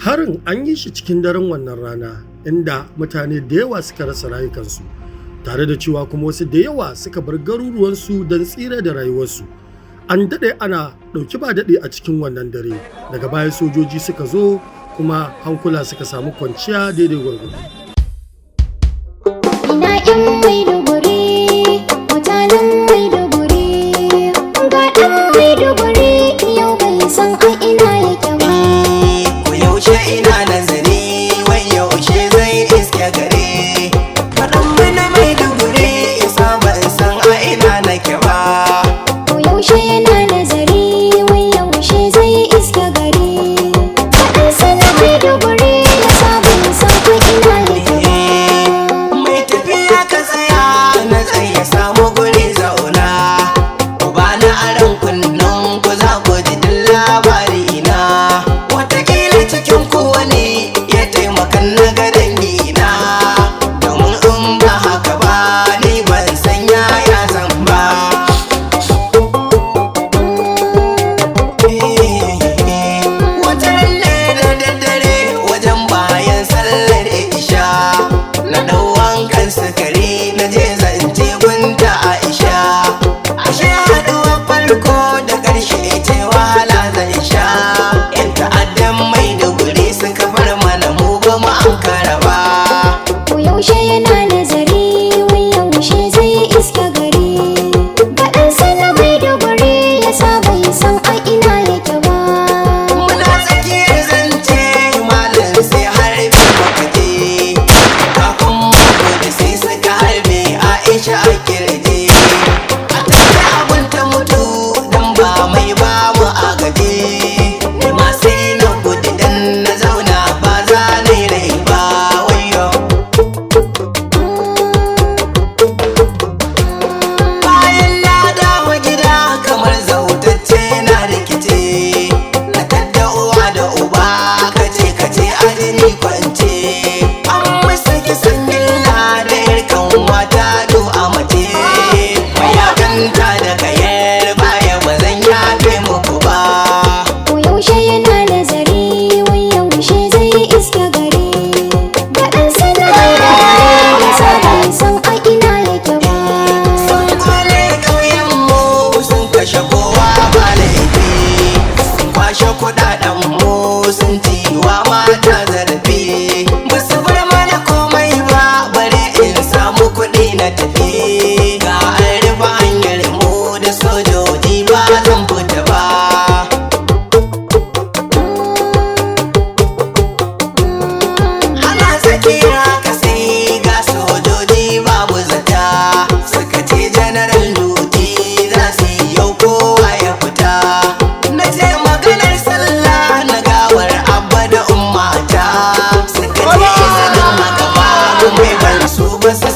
Harin an yi shi cikin daren wannan rana, inda mutane da yawa suka rasa rayukansu, tare da cewa kuma wasu da yawa suka bar garuruwansu don tsira da rayuwarsu. An daɗe ana ɗauki ba daɗe a cikin wannan dare. Daga baya sojoji suka zo kuma hankula suka samu kwanciya daidai gwargwado. Ina 'yan Maiduguri, mutanen Maiduguri, ga ɗan Maiduguri yau bai san a ina yake ba. Ko yaushe ina nazari, wai yaushe zai iske gare. Faɗan mana Maiduguri, isa ban san a ina nake ba. Ko yaushe yana nazari, wai yaushe zai iske gari. Faɗan sana Maiduguri, ya sa bai san a ina yake ba. Mai tafiya ka tsaya na tsaye samu guri zauna. Ku ba na aron kunnen ku, za ku ji duk labari na. Wataƙila cikin ku wani ya taimaka na ga dangina. Domin in ba haka ba, ni ban san yaya zan ba. Wata ne da daddare wajen bayan sallar isha, na ɗau wankan sukari na je zance gunta Aisha. Ashe haɗuwar farko da ƙarshe ce wahala zan sha. 'Yan ta'addan Maiduguri suka bar mana, mu ba mu ankara ba. Ko yaushe yana nazari, wai yaushe zai iske gari. Ga ɗan sana Maiduguri, ya sa bai san a ina yake ba. Muna tsakiyar zance malam, sai harbi muka je. Kafin mu gudu sai suka harbe Aisha a kirje. A take abun ta mutu dan ba mai ba mu agaji. Ni ma sai na gudu dan na zauna ba za na yi rai ba, wayo. Bayan na dawo gida kamar zautacce na rikice, na tadda uwa da uba kace kace a jini kwance. An musu kisan gilla da irkan wata du a mace. Mayakanta da kayar baya, ba zan yafe muku ba. Ko yaushe yana nazari, wai yaushe zai iske gari. Ga ɗan sana Maiduguri, ya sa bai san a ina yake ba. Sun kone ƙauyenmu, sun kashe kowa ba laifi. Sun kwashe kuɗaɗenmu, sun ci wa mata zarafi. Ba su bar mana komai ba, bare in samu kuɗi na tafi. Ga an rufe hanyar mu da sojoji, ba zan fita ba. Ana tsakiyar haka sai ga sojoji babu zata. Suka ce general duty za su yi yau, kowa ya fita. Na ce maganar sallah na gawar abba da ummata. Suka ce izinin haka babu, mai ban su ba su